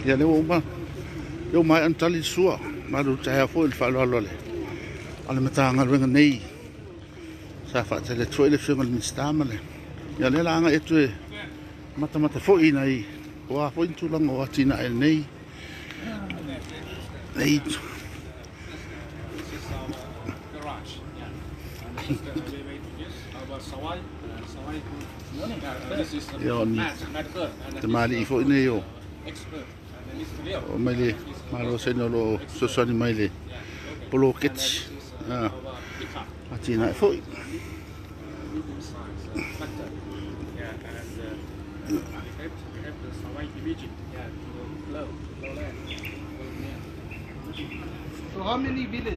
Ia lea ua uma, lea ua maea ona tali le sua. Malu taeao foi i le faaaloalo a le Matagaluega nei. Sa faatali atu foi le Afioga i le Minisita ma le. Ia lea o le a agai atu e matamata foi i nai o a foi ni tulaga o atinae nei. Nei Ia o ni tamalii foi nei o mai le Malo o Saina o lo o fesoasoani mai le poloketi atinae foi. So how many villages?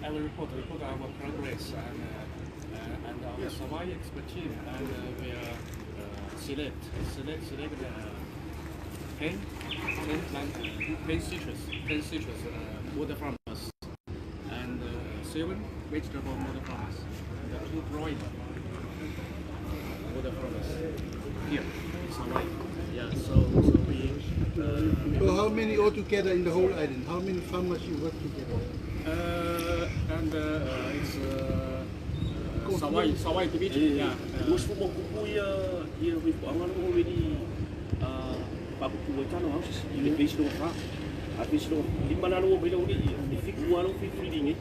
I will report our progress and our Sawai expert team, and we are select 10 citrus model farmers and 7 vegetable model farmers and 2 broiler model farmers here in Sawai. Yeah, so we. So how many altogether in the whole island? How many farmers you work together? It's Sawai division. Yeah. Most for ia with already house in the fa. Lima lo bila uli ni fiku alo fi feeding eh.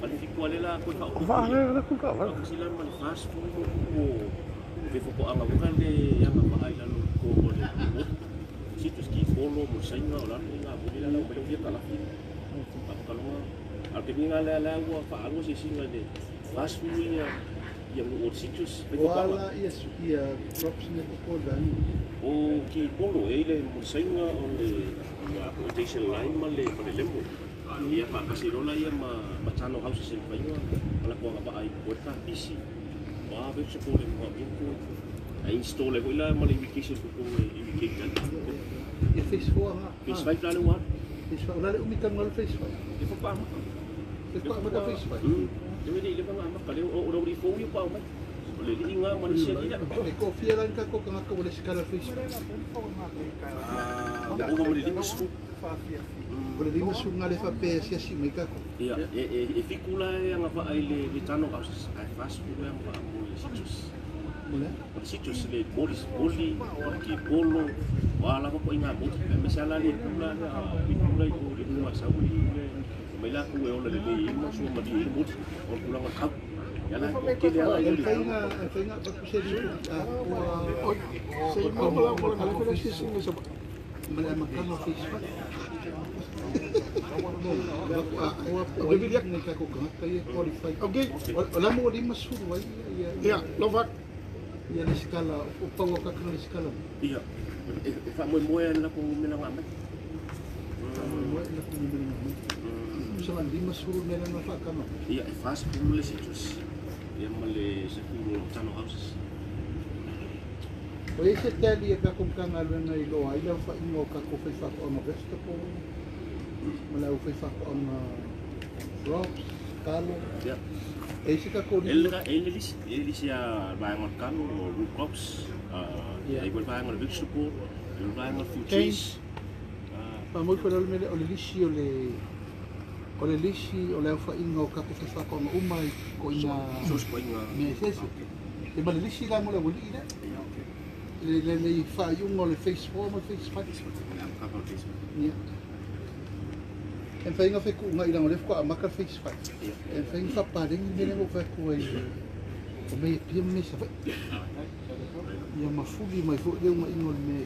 Ani fiku ale la ko ka. Va le ko ka va. Sila man fast food ko ve fo ko anga ko le anga pa ai la lo ko ko le. Situs ki polo mo sainga o la nga bo la la bo le ka la fi. Pa ka lo al ke nga la la wa fa alo si singa de fast food ia ia mo citrus ve fo ala ia ia crops ne ko dan. O ki polo e le mo sainga o le ia rotation line ma le lemon. Ia pa kasirola ia ma matano house sen painga ala ko nga ba ai puerta PC. Wa ve se ko le mo ko ai install le la ma le irrigation ko ko irrigation. Ia phase 4 nga. Phase 5 la le wa. Phase 5 la le umitan ngalo phase 5. E fo pa ma. E pa ma ta phase 5. Le le le pa ma ka le o o ri fo yu pa ma. O le li nga ma le se ni la. E ko fia lan ka ko ka ko le skala phase 5. Ah, o mo le li su. O le lima su nga le fa pe sia si mai ka ko. Ia e fikula e anga fa ai le tano ka ai fast food e ma mo le citrus. Mo le? O citrus le moli moli ki polo wa la ko inga mo me sala le pula pula i ko le ma sa uli le mai la ku e ola le le ma su ma di mo o pula nga ka. Ya la ko ke le ala le fainga fainga ba ku se di o se mo la mo la ko se si me so ma la makano face pa. Okay. O la mo lima su ai ia lo va. Ia le skala o paua ka kana le skala. Ia e fa mo mo la ko me la ngame. Mo la ko me la ngame. Sa lima su me la fa kana. Ia e fast food le citrus. Ia ma le se ku tano houses. O ese tali e ka kong luena i loa i lau fa ingo ka ko fai fa ko ama vegetable. Ma lau fai fa ko ama crops, kalo. Ia. E se ka ko el el sia vaenga kalo o root crops. Ia e vaenga vegetable, e vaenga fruit trees. Pa mo ko le mele o le lisi o le o le lisi o le fa ingo ka ko fai fa ko ama uma ko ina sos ko inga. Me se se. E ma le lisi la mo la woli ila. Le le fa yung o le face 4 ma face 5. Ia. En fainga fe ku ngai la le ko amaka face 5. En fainga fa pa ring me le fa ku ai. O me pia me sa fa. Ia ma fuli mai fo le uma ingo me.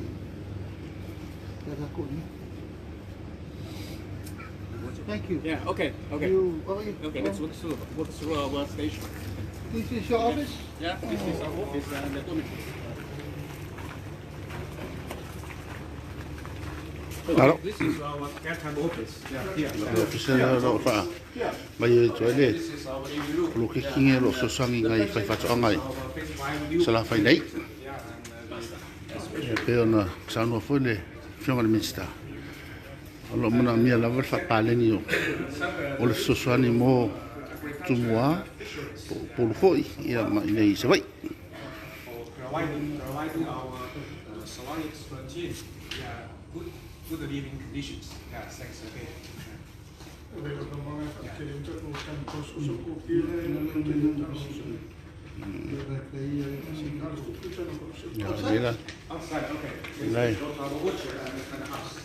Ia ka ko ni. Thank you. Yeah, okay. Okay. You, okay. Okay, let's walk through our station. This is your office? Yeah, this is our office and the dormitory. Hello. This is our part-time office. Yeah, here. Office lo fa. Mai e toi le. This is our living room. Lo ke kinge lo so sangi ngai fai fa anga. Our phase 5 new. Sala fai nei. Yeah, and Ia pei ona saunoa foi le Afioga i le Minisita, o lo o manaomia lava le faapaleni o le fesoasoani mo Tumua po o Upolu foi ia ma i inei i Savaii. For providing our Savaii expertise, yeah, good living conditions. Yeah, thanks again. Ia, lelei la. Outside, okay. Lelei. Our butcher and us.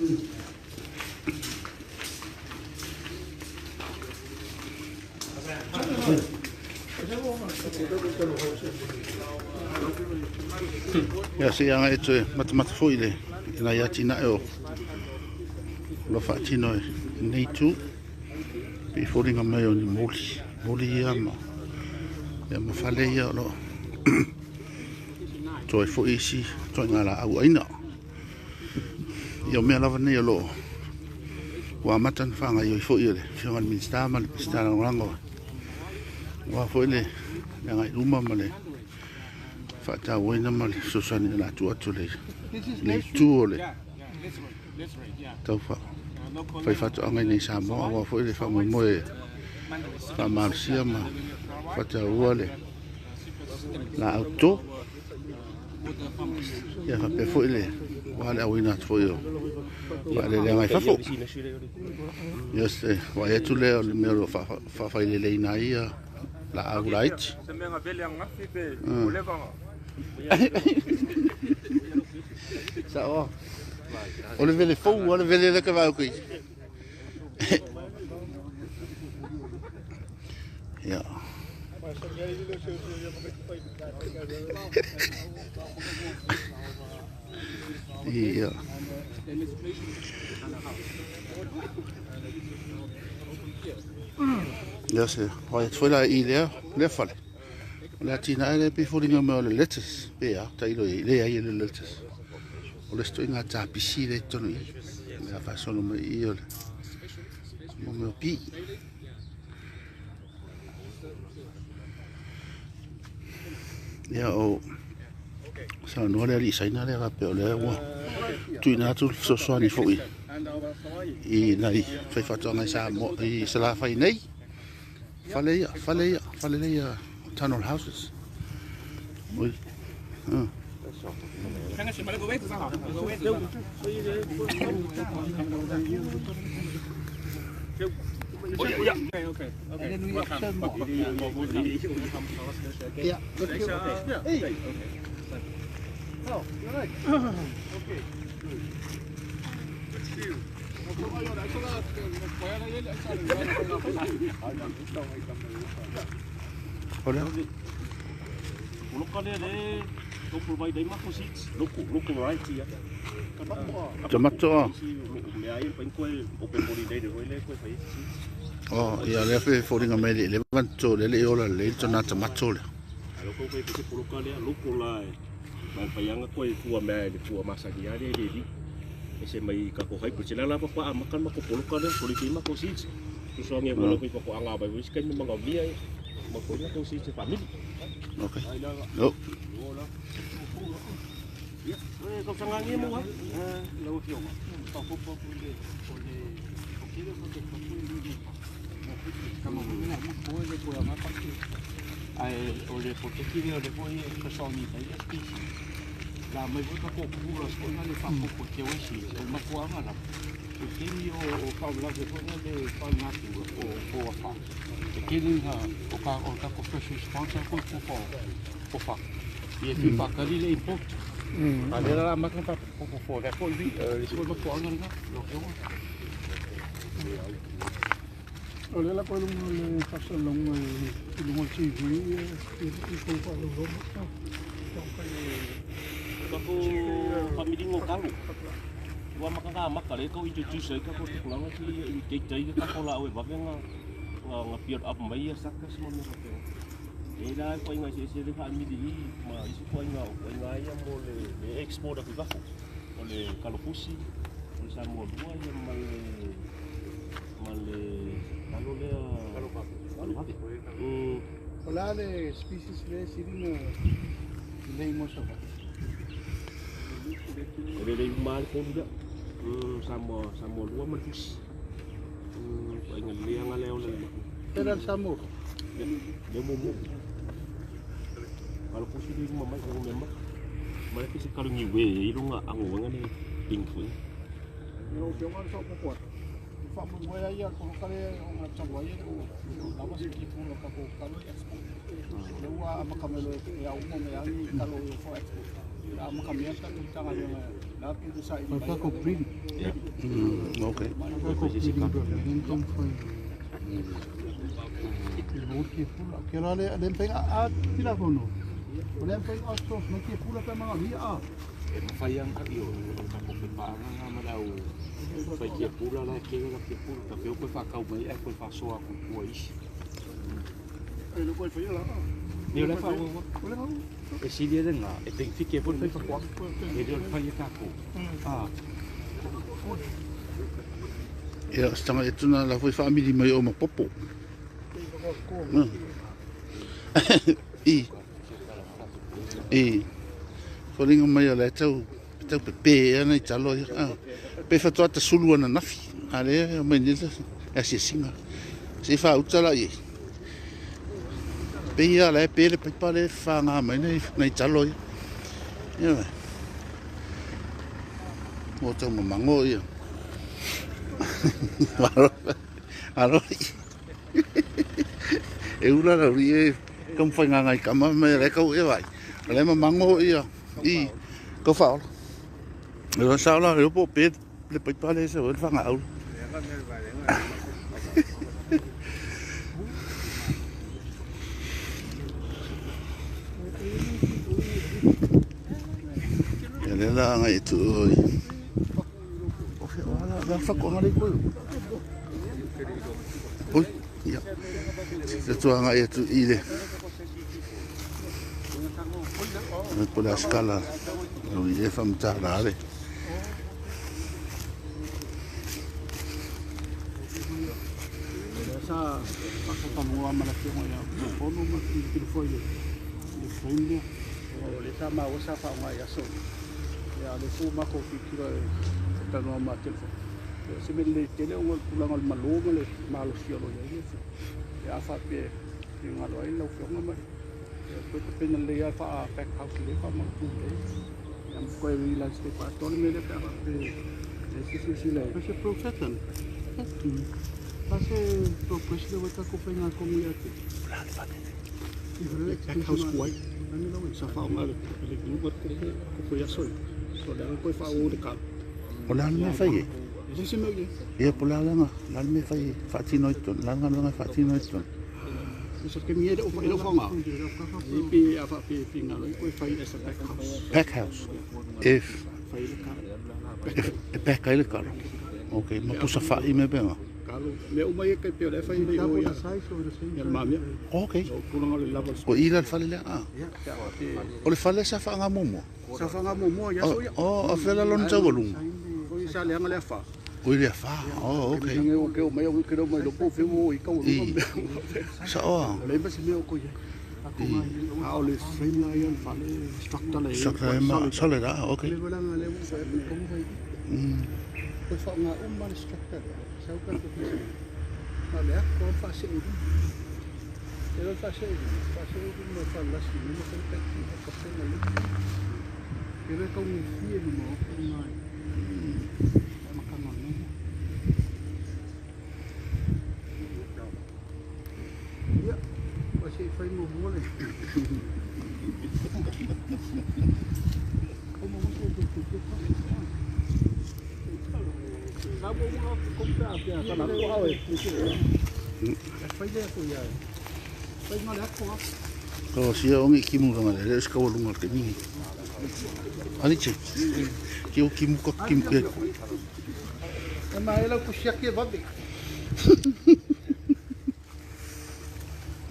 Ia, se i agai atu e matamata foi i le i nai atinae o lo faatino e lenei itu. Pei foliga mai o ni moli, moli ia ma ia ma fale ia o lo o toe foi isi ituaiga laau aina. Ia o mea lava nei o lo o ua amata ona faagaoioi foi e le Afioga i le Minisita ma le Minisita Lagolago aua foi le agai i luma ma le faatauaina ma le fesoasoani o le a tuu atu i le itu o le tau faifaatoaga i nei Samoa aua foi le faamoemoe e faamalosia ma faataua le laau toto. Ia faapea foi le aua le auina atu foi o faaeleeleaga i fafo. Ia o se vaai atu lea o le mea o lo o faafaileleina ai ia laau laiti. Sao. O le vele fou, o le vele lea ka vaai atu i. Ia. Ia. Ia se vaai atu foi la i lea, lea fale. O le atinae lea pei e foliga mai o le lettuce pe a, tailo i ai, leai e le o le lettuce. O le isi ituaiga kapisi lea i totonu i i. O le a faasolo mai i i o le mea o pi. Ia o saunoa le alii Saina lea faapea o lea ua tuuina atu le fesoasoani foi i nai faifaatoaga i Samoa i Salafai nei. Fale ia, fale ia, fale ia tunnel houses. Oi. Ah. Okay, okay, okay. Welcome. Yeah, good. Hey. Hello, you're right. Okay. Hola. Poloka lea le tau provide ai mako seeds, local, local variety ia. Tomato ah. Mea ai pain koe open pollinated hoi le koe fai seeds. Oh, ia lea fe foliga mai le 11 to le le ola le tona tomato le. Alo ko koe pese poloka lea local la e. Mai paianga koe fua mea e le fua masani a le le li. E se mai ka ko hybrid se la la pa a makan mako poloka lea ko le ki mako seeds. Susoangi ko ko ko anga bai wis kai manga mia e. Ma ko ina ko seeds e family. Okay. No. Ia, e kau sangangi mo ha. Lau Afioga, faaopoopo atu i le o le o kele o te faapue le le kama mo mena mo ko le ko nga pa ke ai o le protective o le foi e fesoasoani ai SPC la mai foi ka ko kura ko na le faaopoopo ke wesi o mafuaaga lava e tele o o faalavelave foi na le faalegatu o o afa e tele nga o ka o ka ko first response ko ko ko fa ia fi faakali le import a lea la amata na faaopoopo lea foi le isi foi mafuaaga lena lau Afioga. O lea la koe luga o le faasalalauga i luga o le TV i kou faalauiloga. Kako familingo kalo. Ua maka ngā maka le kau introduce ai kako technology i data i kako la e vave nga nga nga build up mai ia saka se mo mea faapea. E la e ituaiga eseese le faamili i ma isi ituaiga o ituaiga ia mo le le export atu i fafo. O le kalofusi, o le Samoa lua ia ma le ma le kalo lea kalo vave. O le a le species lea e sili ona lelei mo Savaii? O le lei uma le tolu lea. Samoa Samoa lua ma le fusi. Ituaiga lelei aga lea o le Pera le Samoa. Le mumu. A o le fusi lea i luma mai o mea ma. Ma le pese kalu niue e i luga agoaga le pink foi. O fioga le faaopoopo atu. E faamoemoe ai ia le poloka lea ona talu ai e le o lava se kipula o tatou talo i export. O lea ua amata mai loa e au uma mai lava ni talo for export. E amata mea le tatou Matagaluega la atu le saili O mai. tatou breeding. Ia. Okay. Tatou breeding program taumafai e maua le kiapula. Ke la le le mafai a tila fono. O le mafai outsource mai kiapula pe manaomia a. E mafai lava ona io o le tatou pepaaga lena ma le au fai kiapula la e tele la kiapula ta fea ua toe faatau mai ai ae toe faasoa atu i tua i isi. E le koe faia la. Ia o le faaauau O le au. e sili ai lena e penefiti ai foi le faifaatoaga e le o le fai e tatou a. Ia, o se taga atu na la foi faamili mai o ma popo. I. I. Foliga mai o le tau tau pepe ana i talo ia. Ah. Pe faatoa tasulu ananafi. A lea mai nei le asiasiga. Se i faauta la i. Pe ia la e pe le paipa le whanga mai nei nei talo ia. Ia. Mo tau mamango ia. Alo. Alo. E ula la uri e kamu whai ngā ngai kama me le kau e vai. O le mamango ia. I. Kau whaola. E roa sao la reo po pe le paipa le se o le whanga au. Ia le la ngai e tu oi. O fe o ala, la whako ngā koe. Oi, ia. Te tua ngai e tu i le. Me po le askala. O i e whamta la ale. Lea sa faakatalanoa ma le afioga ia Fono ma tilotilo foi i le frame lea. O lea sa maua sa faaaoga i aso. Ia o lea foi ua matou tilotilo e talanoa ma telefoni. Ia se mea lelei tele ona o le tulaga o le malo ma le malosi o lo o i ai le Ia a faapea e galo ai lau afioga ma le ia toe tapena lelei lava faa pack house lelei faamautu lelei. Ia ma toe re-landscape atoa le mea lea pe a faapea e se silasila O se process. Pa se progress le ua tatou faiga tonu ia te. Pack house kuai. Sa faaaoga le le nuka ko ia aso. So le koe faauu le kalo. O le ala mea fai e. E se se mea ia. Ia po le ala nga, le ala mea fai e whaatino i tonu, le ala nga whaatino i tonu. Se ke mea e le o faaaoga. E pe a faapea e fingalo i koe fai as a pack house. Pack house. If, Fai le kalo. if, e pack ai le kalo. Ok, ma pusa whai me penga. Kalo. Mea uma ia kai pe o le fai le o ia. The size or the same Ia le mamea. Ok. O tulaga o le lava. O i la le fale lea, ah. Pe a faapea. O le fale sa whaanga muamua. Sa faaaoga muamua ia aso ia. O, a fela lona taualuga. O i sa leaga le afa. O i le afa. Oh, ok. Nge o ke o mai o ke o mai lo po fe o i kau I. lunga. Sa oa. O le ma se mea o ko ia. A o le frame la ia le fale structure la ia. Structure e ma, solid ah, ok. Le velaga le ua fai le komu fai. Koe faaaoga uma le structure lea. Sau tatou fai. Na o le ako lava faasee i luma. E le faasee i luma, faasee i luma e faalasi i luma fai packing e tapena lelei. E le taugofie luma o faaaoga ai. Amataga o le mea lea. Ia, o se i fai muamua le. O muamua se te te te. Sa mo mo ko pe a pe a ta la ko au e. E fai le ko ia. Fai ma le ako. Ko sia ongi kimu ka ngale, le ska walunga ke mingi. Ani che. Ki o kimu ka kimu ke. E ma ela ku siaki e vave.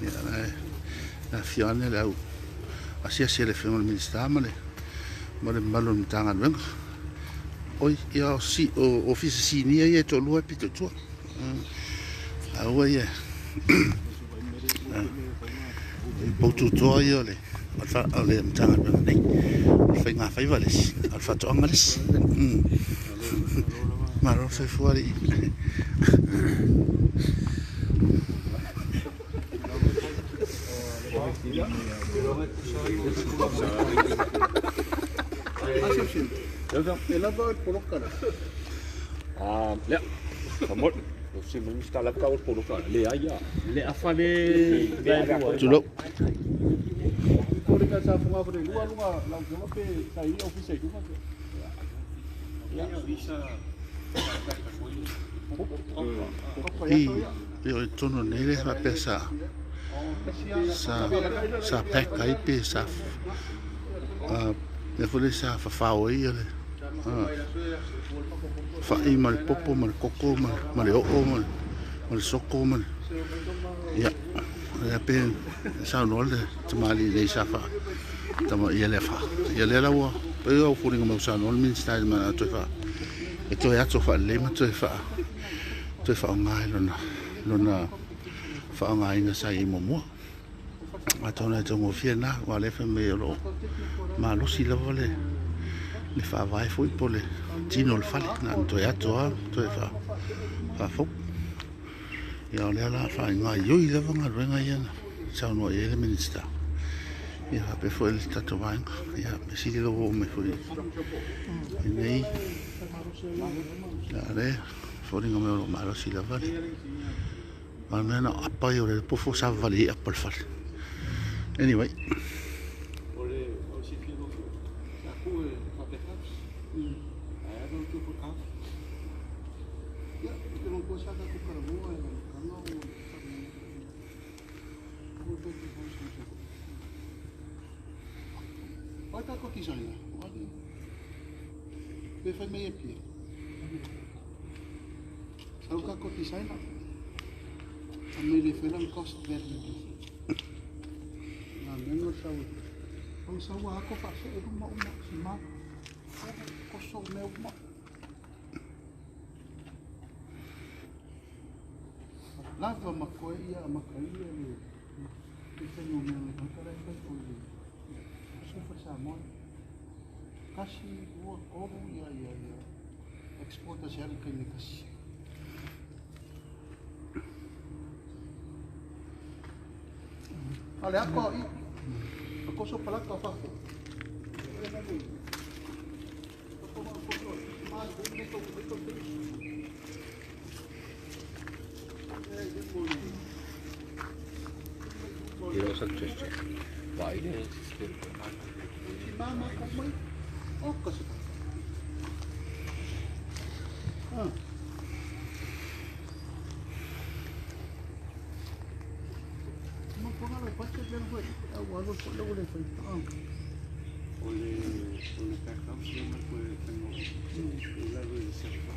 Ia la la fiane le au. Asia sia le fengo le minista ma le ma le malo mtanga luenga. Oi ia o si o ofisa sinia ia to lua pito tua. Aua ia. Poutu toa ia le O le Matagaluega nei, o le faigafaiva le isi, a o le faatoaga le isi. Malo le soifua alii. E lava le poloka la. Lea, famol. Se mo sta la ka o poloka le ai a. Le afa le Tulou. Ko le ka sa funga fo le lua lunga lau fioga pe sa i ofisa i luga pe. I e o i tonu nei le faapea sa sa sa pack ai pe sa mea foi lea sa fafao ai le fa'i ma le popo ma le koko ma le o'o ma le soko ma le ia lea pe saunoa le tamalii nei sa faa tama ia lea faa ia lea la ua pei ua foliga mai ua saunoa le Minista i le manao toe faa e toe ato faalelei ma toe faa toe faaaoga i lona lona faaaogaina sa i ai muamua. Atonu e taugofie lena, aua o lea e fai mai o lo o malosi lava le le faavae foi po o le tino o le fale, na ona toe ato lava toe faafou. Ia o lea la faagaoioi lava galuega ia na saunoa i ai le Minisita. Ia faapea foi le tatou vaega. Ia mea sili lea ua oo mai foi i nei. Ia o lea e foliga mai o lo o malosi lava le a o le mea na o apa ia o le pofo savavali ai apa o le fale. Anyway. Ai ta ko designer. Pe fai mai e pia. Sau ka ko designer. A me le fai lang cost value. Na mengo sau. Au sau a ko fa se e uma uma si ma. Koso me uma. Lava ma koe ia ma kai ia le. Le fai no mea le kala e fai o le. So fa Samoa. Kasi ua tolu ia ia ia exporter se ali kai me kasi. Ale ako i. Ako so palaka fafo. E o sa cheche. Vai le. Mama ko mai. O kasi. Ah. Mo ko ngalo pa che ben foi. Au alo fo le le foi. Ah. O le o le pack house le mai koe whenga o la le serva.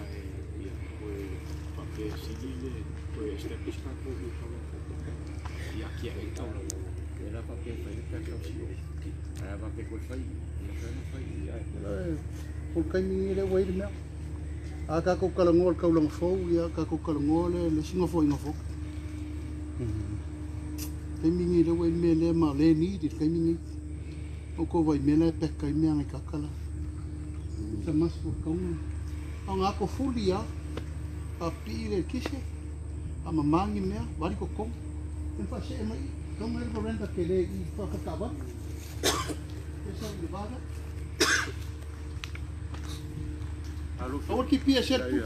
Ai ia koe pape sili le koe establish ka ko i kawa ia kia e tau. E la pape fai le pack house i o. Ai pape koe fai. Ia koe na fai ia. O le kaimi le ua i le mea. A kākou talanoa le taulaga fou, ia kākou talanoa le le isi nofoaiga fou. Taimi nei lea ua i le mea lea ma le need i le taimi nei. O kou vai mea la e peka ai mea ngai kaka la. Sa masu kaunga. A ngā ko fuli a, a pii le kise, a mamangi mea, wari ko kong. En fa se mai, kaunga le veranda ke le i whakatawa. E sa i le vara. Aua ki pia se pu.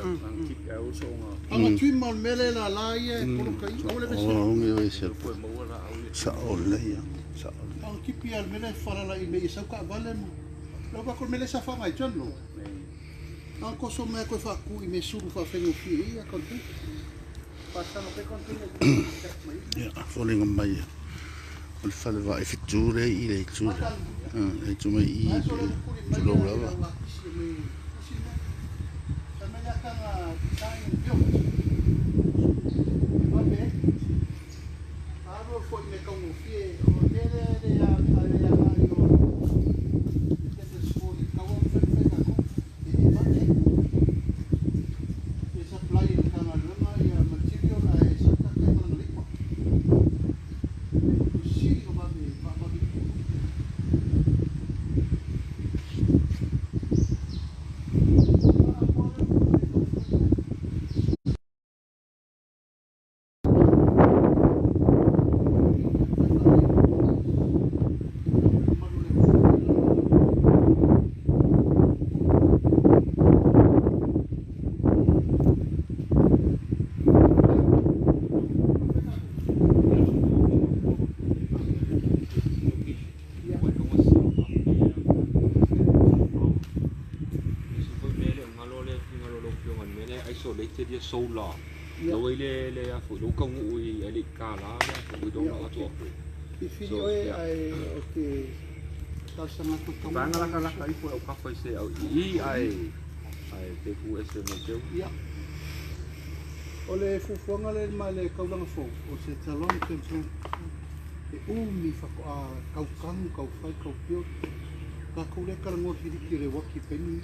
Anga tui ma o le mea lea la la ia e poloka i. Aua le vese. O ngi o se sa o le ia. Sa o le. Anga ki pia le mea lea e whalala i me i sau ka vale mo. Lau ka ko le mea lea sa whangai tuan lo. Anga koso mea koe whaaku i me suru whawhengo ki i ia konti. Whasano pe konti me mai. Ia, foliga mai ia. O le fale vaai fitu le i le itu le. Le itu mai i tulou lava. dia solar. Lo ile le afu lo ka ngu i le kala le afu i dona atu afu. Fili oe ai o te talosaga atu tau. Vanga la kala ka ifo au kafa i se au i ai ai te ku ese mo teu. Ia. O le fuafuaga le ma le kaulaga fou o se talon temple e umi whako a kaukanu, kaufai, kaupio. Kākou le kalangoa whiriki o le waki peni.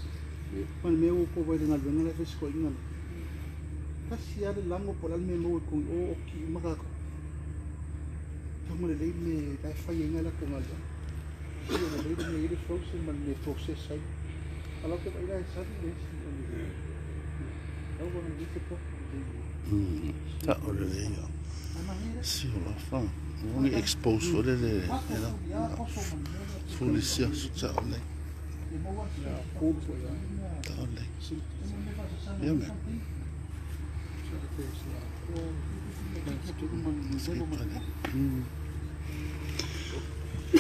Ma le mea ua ko vai le galuega le fesikoaiga le. Tasi lava le lago po o le a le mea e maua i kogi o oki uma kākou. Tago lelei me la e fai ai ngai lakou galuega. Si o lelei le mea i le frozen ma le mea e process ai. A lau te vaai la e sali le isi o le lau ua lelei te poko lelei. Ta'o lelei ia. Si o la fa. Ua ni expose foi le le fuli sia su ta'o lelei. Ta'o lelei. Ia me.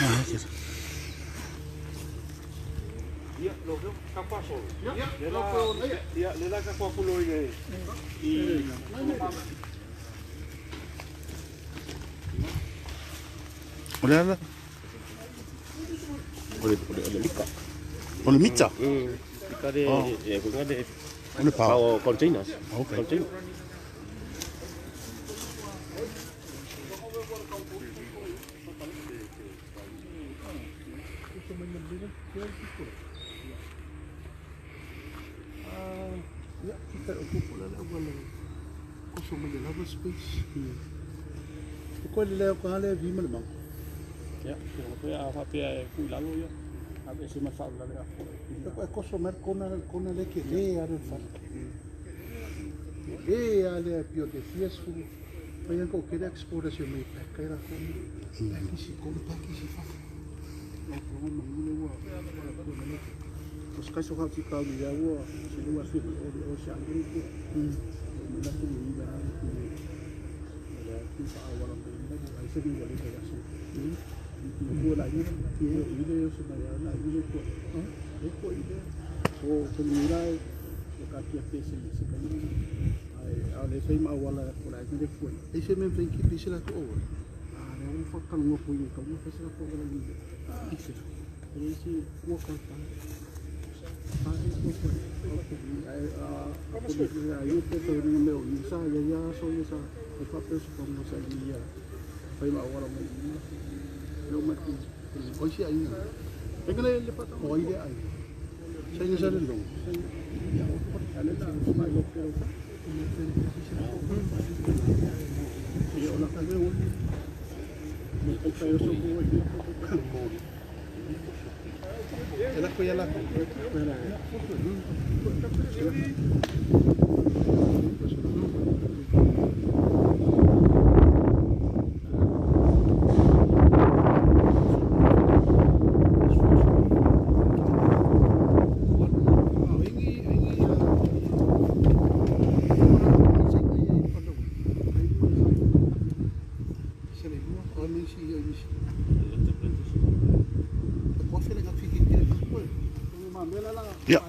Ah, ke. Ia, lo veo ka kwa solo. Ia, lo ia, le la ka kwa kulo i i O le ala? O le o le o le mika. O le mita? Mika de e ko ngade O le pao. power containers. Okay. Container. Ia, kita o kupu la le ua le koso mai le lava space. O koe le leo ka le vi ma le mau. Ia, ko ia a fa pea e kui lalo ia. A e se ma fa la le a fo. E koe koso mai kona kona le ke le a le fale. Le a le pio te fias fu. Mai anko ke le exportation mai peka i la kona. Peki si kona, peki si fa. Lau ko ma le ua ko ma le. O se kaiso hau tika au ia ua se lua fi o le o se angere ko. Ma la tu ni la ku le ku fa awala me mo ai se ni wale ka so. Ni ko la ni i le o se ma ya na i le ko. Le ko i le so se ni la o ka kia pe se se ka ni. Ai a le fai ma awala ko la ni le fu. E se me venki pisi la ko o. A le o fa ka ngo pu i ka mo fa se la ko la ni. I se. E se ko ka ta. A e ko ko ai a ko ni a yo te to ni me o ni sa ya ya so ya sa e fa pe so ko sa ni ya. Fai ma awala mai ni. Lo ma ku. O si ai na. E ka le le pa ta. O ai le ai. Sa ina sa le long. Ya o ko ta le sa ma lo pe o. E o la ka le o. Me ko pa yo so ko i ko. E la ko ia la ko. Ia.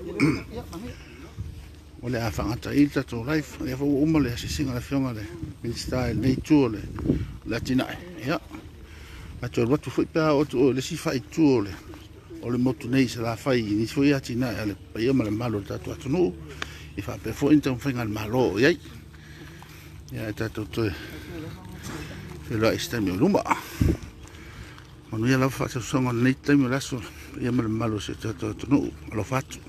O le a whangata i tatou life. Ia fau uma le asisinga le fionga le Minista e nei tu o le le atinae. Ia. A toe watu foi pea o tu o le sifa i tu o le motu nei se la fai i nisi foi atinae a le paia ma le malo o le tatou atunuu. I whaapea foi ni taumafaiga a le malo o iai. Ia e tatou toe wheloa i se taimi o luma. Manuia lava whaatausaga o lenei taimi o le aso paia ma le malo o si o tatou atunuu. Alofa atu.